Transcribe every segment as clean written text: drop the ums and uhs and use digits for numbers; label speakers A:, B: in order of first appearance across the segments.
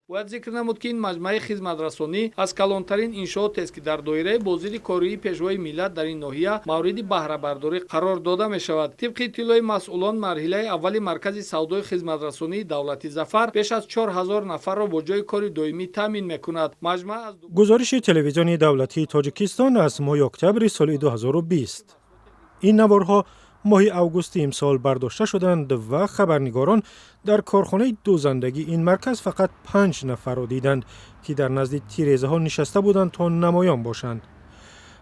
A: Бояд зикр намуд, ки ин маҷмӯаи хизматрасонӣ аз калонтарин иншоотест, ки дар доираи боздиди кории Пешвои миллат дар ин ноҳия мавриди баҳрабардорӣ қарор дода мешавад. Тибқи иттилои масъулон, марҳилаи аввали маркази савдои хизматрасонии давлати Зафар беш аз 4000 нафарро бо ҷойи кори доимӣ таъмин мекунад. Маҷмӯа аз
B: Гузориши телевизиони давлатии Тоҷикистон аз моҳи октябри соли 2020. Ин наворҳо моҳи августи имсол бардошта шуданд ва хабарнигорон дар корхонаи дӯзандагии ин марказ фақат панҷ нафарро диданд, ки дар назди тирезаҳо нишаста буданд то намоён бошанд.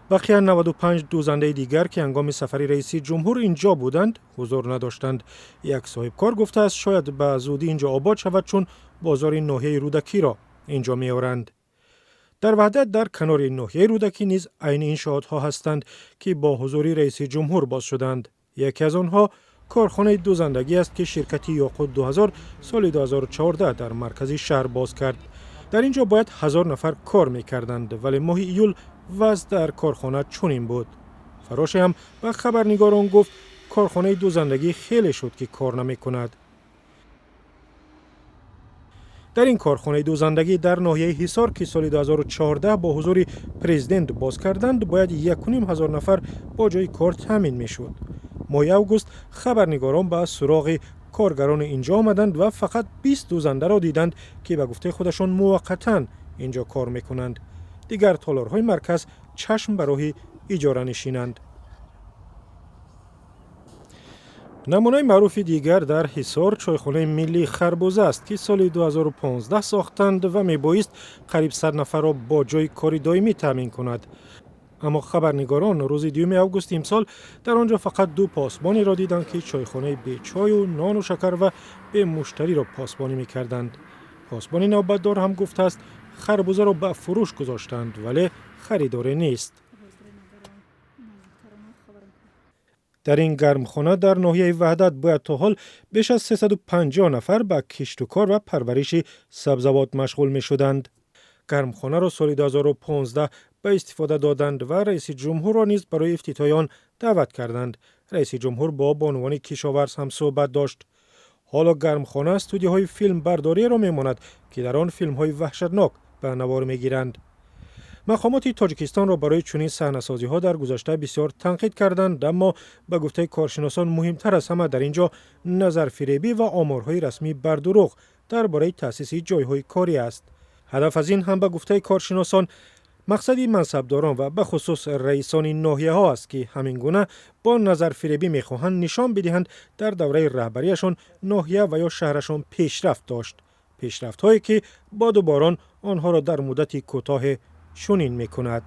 B: Бақия 95 дӯзандаи дигар, ки ҳангоми сафари раиси ҷумҳур ин ҷо буданд, ҳузур надоштанд. Як соҳибкор гуфтааст, шояд ба зудӣ ин ҷо обод шавад, чун бозори ноҳияи Рӯдакиро ин ҷо меоранд. Дар Ваҳдат, дар канори ноҳияи Рӯдакӣ низ айни иншоотҳо ҳастанд, ки бо ҳузури раиси ҷумҳур боз шуданд. Яке аз онҳо корхонаи дӯзандагӣ аст, ки ширкати Ёқут 2000 соли 2014 дар маркази шаҳр боз кард. Дар ин ҷо бояд 1000 нафар кор мекарданд, вале моҳи июл вазъ дар корхона чунин буд. Фароше ҳам ба хабарнигорон гуфт, корхонаи дӯзандагӣ хеле шуд, ки кор намекунад. Дар ин корхонаи дӯзандагӣ дар ноҳияи Ҳисор, ки соли 2014 бо ҳузури президент боз карданд, бояд 1500 нафар бо ҷои кор таъмин мешуд. Моҳи август хабарнигорон ба суроғи коргарони ин ҷо омаданд ва фақат 20 дӯзандаро диданд, ки ба гуфтаи худашон муваққатан ин ҷо кор мекунанд. Дигар толорҳои марказ чашм ба роҳи иҷоранишинанд. Намунаи маъруфи дигар дар Ҳисор чойхонаи миллии Харбуза аст, ки соли 2015 сохтанд ва мебоист қариб 100 нафарро бо ҷои кори доимӣ таъмин кунад. Аммо хабарнигорон рӯзи 2 августи имсол дар он ҷо фақат ду посбонеро диданд, ки чойхонаи бечою нону шакар ва бемуштариро посбонӣ мекарданд. Посбони навбатдор ҳам гуфтааст, харбузаро ба фурӯш гузоштанд, вале харидоре нест. Дар ин гармхона дар ноҳияи Ваҳдат бояд то ҳол беш аз 350 нафар ба киштукор ва парвариши сабзавот машғул мешуданд. Гармхонаро соли 2015 ба истифода доданд ва раиси ҷумҳурро низ барои ифтитоҳи он даъват карданд. Раиси ҷумҳур бо бонувони кишоварз ҳам суҳбат дошт. Ҳоло гармхона студияҳои филмбардориеро мемонад, ки дар он филмҳои ваҳшатнок ба навор мегиранд. Мақомоти Тоҷикистонро барои чунин саҳнасозиҳо дар гузашта бисёр танқид карданд, аммо ба гуфтаи коршиносон, муҳимтар аз ҳама дар ин ҷо назарфиребӣ ва оморҳои расмӣ бардурӯғ дар бораи таъсиси ҷойҳои корӣ аст. Ҳадаф аз ин ҳам, ба гуфтаи коршиносон, мақсади мансабдорон ва бахусус раисони ноҳияҳо аст, ки ҳамин гуна бо назарфиребӣ мехоҳанд нишон бидиҳанд, дар давраи раҳбарияшон ноҳия ва ё шаҳрашон пешрафт дошт, пешрафтҳое ки боду борон онҳоро дар муддати кӯтоҳе чунин мекунад.